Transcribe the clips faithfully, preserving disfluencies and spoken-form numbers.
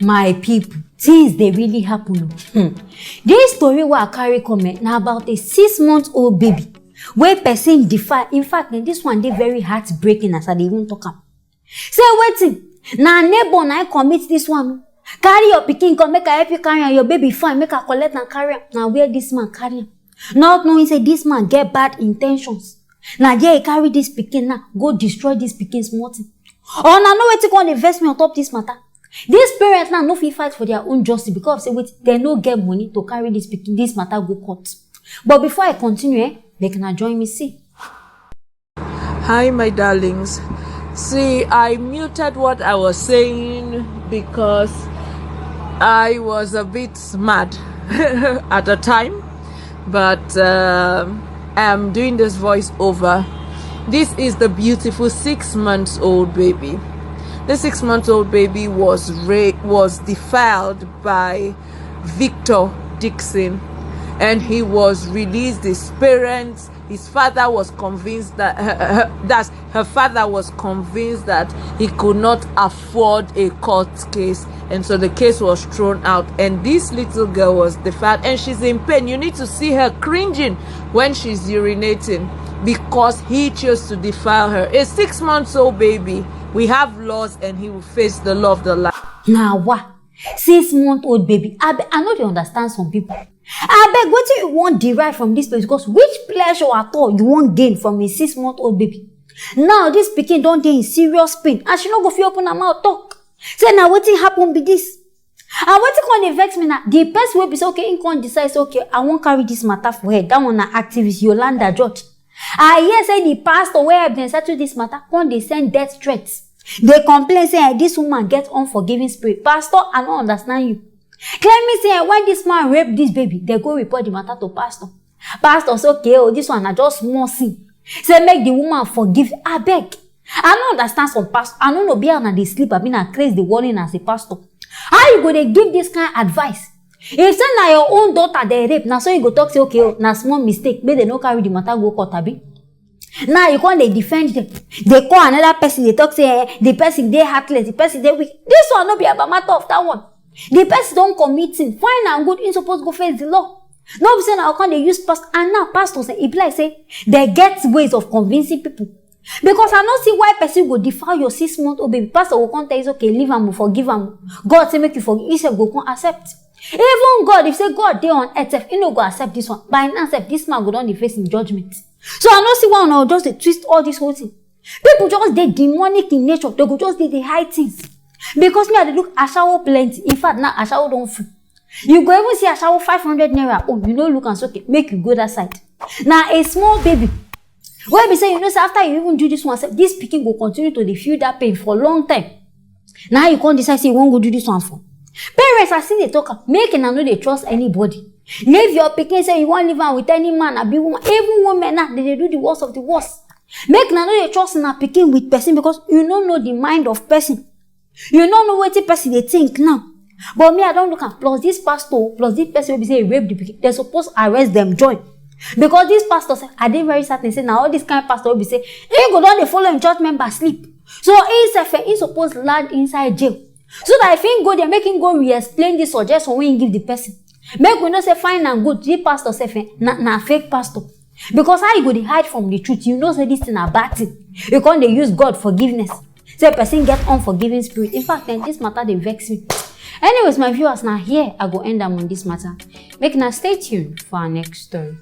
My people, things dey really happen o. Hmm. This story wey I carry come, eh, na about a six month old baby wey person defile. In fact, eh, this one dey very heartbreaking as I dey even talk am. Say wetin? Na neighbor na im commit this one o. Carry your pikin come, make I help you carry am. Your baby fine, make I collect and carry am. Na where this man carry am, not knowing say this man get bad intentions. Na there he carry this pikin now, go destroy this pikin small thing. Una know wetin come dey vex me on top this matter? This parents now no fit fight for their own justice because of say wetin? Dem no get money to carry this pikin, this matter go court. But before I continue, eh, make una join me see. Hi, my darlings. See, I muted what I was saying because I was a bit mad at the time, but uh, I'm doing this voice over. This is the beautiful six months old baby. The six months old baby was ra- was defiled by Victor Dixon, and he was released. His parents, his father was convinced that that her father was convinced that he could not afford a court case, and so the case was thrown out, and this little girl was defiled, and she's in pain. You need to see her cringing when she's urinating because he chose to defile her. A six months old baby. We have laws, and he will face the law of the land. Na wa, six month old baby. Abeg, I no dey understand some people. Abeg, wetin you wan derive from this place? Because which pleasure at all you wan gain from a six month old baby? Now this pikin don dey in serious pain and she no go fit open her mouth talk. Say na wetin happen be this. And wetin come dey vex me na the person wey be say, okay, him come decide say, okay, I wan carry this matter for head. That one na activist Yolanda George. I hear say the pastor wey help dem settle this matter come dey send death threats. Dey complain say, eh, this woman get unforgiving spirit. Pastor, I no understand you. Claiming say, eh, when this man rape this baby, they go report the matter to pastor. Pastor say, okay, oh, this one na just small sin. Say make the woman forgive. Abeg, I no understand some pastor. I no know be how una dey sleep, abi na craze dey warn una as a pastor. How you go dey give this kind advice? If say na your own daughter dey rape, na so you go talk say, okay, oh, na small mistake, make dem no carry the matter go court, abi? Now you come dey defend them. Dey call another person, dey talk say, eh, the person dey heartless, the person dey weak. This one no be about matter of that one. The person don commit sin, fine and good, him suppose go face the law. No be say na come dey use pastor, and now pastors, eh, e be like say they get ways of convincing people. Because I no see why person go defile your six month old baby. Pastor go come tell you, okay, leave am, forgive am. God say make you forgive, you sef go come accept. Even God, if say God dey on earth sef, he no go accept this one. By now sef, this man go don dey face him judgment. So I no see why una just dey twist all this whole thing. People just dey demonic in nature. They go just dey dey hide things. Because me, I dey look ashawo plenty. In fact, now ashawo don full. You go even see ashawo five hundred naira. Oh, you no look and say, okay, make you go that side. Now a small baby wey be say, you know say after you even do this one, sef, this pikin go continue to dey feel that pain for a long time. Now you come decide say you wan go do this one for. Parents, I still dey talk am, make una no dey trust anybody. Leave your pikin say you wan leave am with any man, abi woman. Even women now, they dey do the worst of the worst. Make una no dey trust una pikin with person because you no know the mind of person. You no know wetin person dey think now. But me, I don look am. Plus this pastor, plus this person wey be say he rape the pikin, they suppose arrest them join. Because this pastor sef, I dey very certain say na all this kind pastor wey be say he go don dey follow him church member sleep. So he sef, eh, he suppose land inside jail. So that if he go there, make him go re-explain the suggestion wey he give the person. Make we know say fine and good, the pastor sef, eh, na, na fake pastor. Because how you go dey hide from the truth? You know say this thing na bad thing. You come dey use God forgiveness. Say person get unforgiving spirit. In fact, eh, this matter dey vex me. Anyways, my viewers, na here I go end am on this matter. Make una stay tuned for our next story.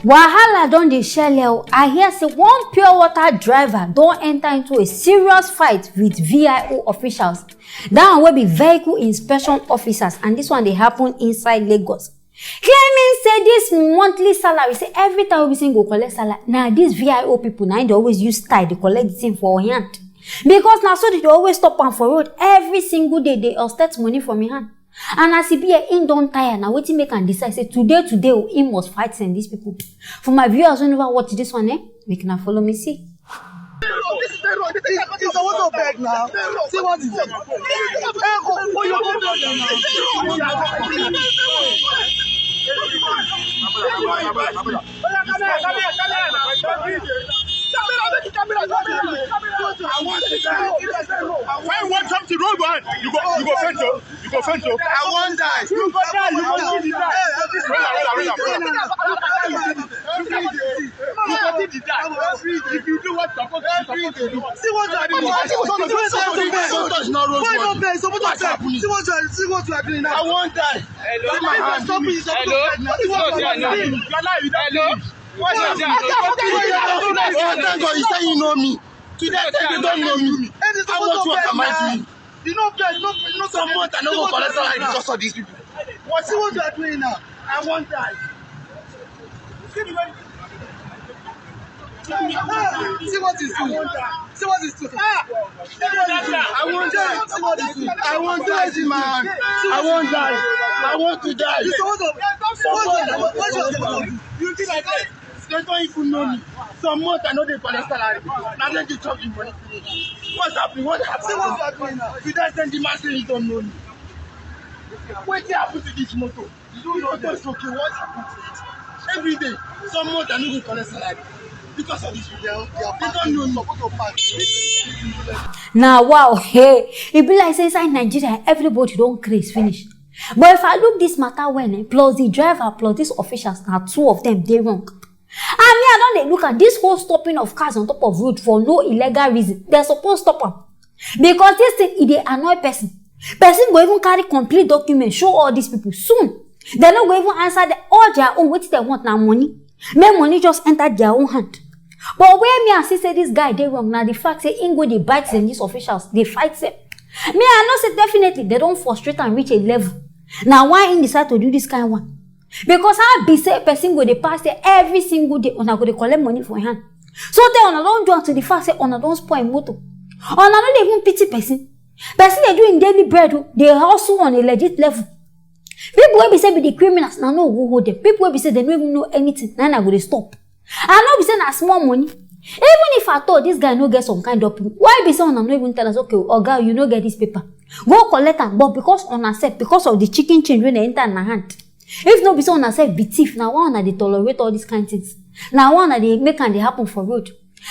Wahala don dey shele o. I hear say one pure water driver don enter into a serious fight with V I O officials. That one wey be vehicle inspection officers, and this one dey happen inside Lagos. Claiming say this monthly salary, say every time wey be say him go collect salary, na this V I O people na him dey always use style dey collect the thing for hand. Because na so they dey always stop am for road every single day, dey extract money from him hand. And as e be, eh, him don tire. Na wetin make am decide say today, today, oh, he must fight send these people. For my viewers who never watch this one, eh, make una follow me see. It's a what of beg now. See what is it? Eh, oh, oh, you go beg now. Camera, camera, camera, camera. Camera, make camera, camera, camera. I want to go. You go, you go faint o. You go faint o. I wan die. You go die. You go die. Roll am, roll am, roll am, roll am. You go die. If you do what suppose, you suppose to do. See what you are doing. Don't touch, no road. Why not there? Suppose to say. See what you are, see what you are doing now. I wan die. Hello. Stop it. Hello. Hello. Why you are doing? Thank God you say you know me. Today, thank you don't know me. I want what am I doing? You know, guys, no, no, some month I no go collect salary because of these people. What, see what you are doing now? I wan die. See what is doing. See what is doing. Ah! I wan die. See what is doing. I wan die, man. I wan die. I want to die. You suppose to, suppose to, what you are supposed to do? You be like that. They don't even know me. Some month I no dey collect salary. Now they dey chop the money finish. What's happening? What happened? See what you are doing now. You don't send the man say you don't know me. Wetin happen to this motor? This motor is okay. What happened to it? Every day, some month I no go collect salary because of this people. They don't know me. Suppose to pack. Na wow, hey, e be like say inside Nigeria everybody don craze finish. But if I look this matter well, eh, plus the driver plus these officials, na two of them dey wrong. And me, I don dey look at this whole stopping of cars on top of road for no illegal reason. They suppose stop am because this thing e dey annoy person. Person go even carry complete document show all these people soon. They no go even answer the, all their own. Wetin they want na money. Make money just enter their own hand. But where me I see say this guy dey wrong na the fact say him go dey bite them, these officials dey fight them. Me I know say definitely they don frustrate am reach a level. Na why him decide to do this kind one. Because how be say person go dey pass there every single day, una go dey collect money for hand. So tey una don do am to the fact say una don spoil motor. Una no dey even pity person. Person dey do him daily bread o, dey hustle on a legit level. People wey be say be the criminals, na no go hold them. People wey be say they no even know anything, na na go dey stop. And no be say na small money. Even if at all this guy no get some kind of, why be say una no even tell us, okay, oga, you no get this paper, go collect am? But because una sef, because of the chicken change wey dey enter na hand, if no be say una sef be thief, na why una dey tolerate all these kind things? Na why una dey make am dey happen for road?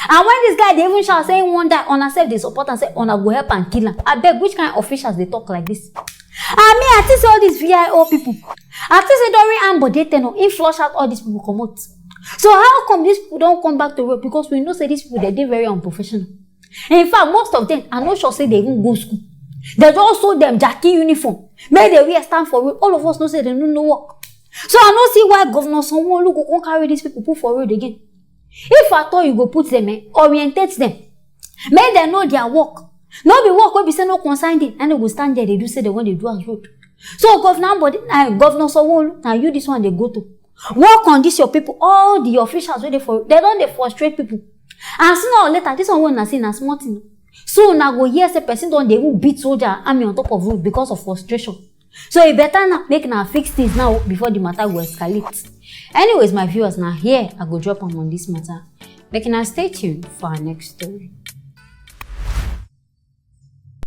And when this guy dey even shout say he wan die, una sef dey support am say una go help am kill am. Abeg, which kind officials dey talk like this? And me, I think say all these V I O people, I think say during Ambode tenure, he flush out all these people comot. So how come these people don come back to road? Because we know say these people, they dey very unprofessional. In fact, most of them, I no sure say they even go school. They just sew them jackie uniform, make they wear stand for road. All of us know say they no know work. So I no see why Governor Sanwo-Olu go come carry these people put for road again. If at all you go put them, eh, orientate them, make them know their work. No be work wey be say no concern them, and they go stand there, they do say they wan dey do as road. So Governor Ambode, uh, Governor Sanwo-Olu, na you this one dey go to. Work on this your people. All the officials wey dey for, they don dey frustrate people. And sooner or later, this one wey una see na small thing. So una go hear say person don dey even beat soldier and army on top of road because of frustration. So e better now make una fix things now before the matter go escalate. Anyways, my viewers, na here I go drop am on this matter. Make una stay tuned for our next story.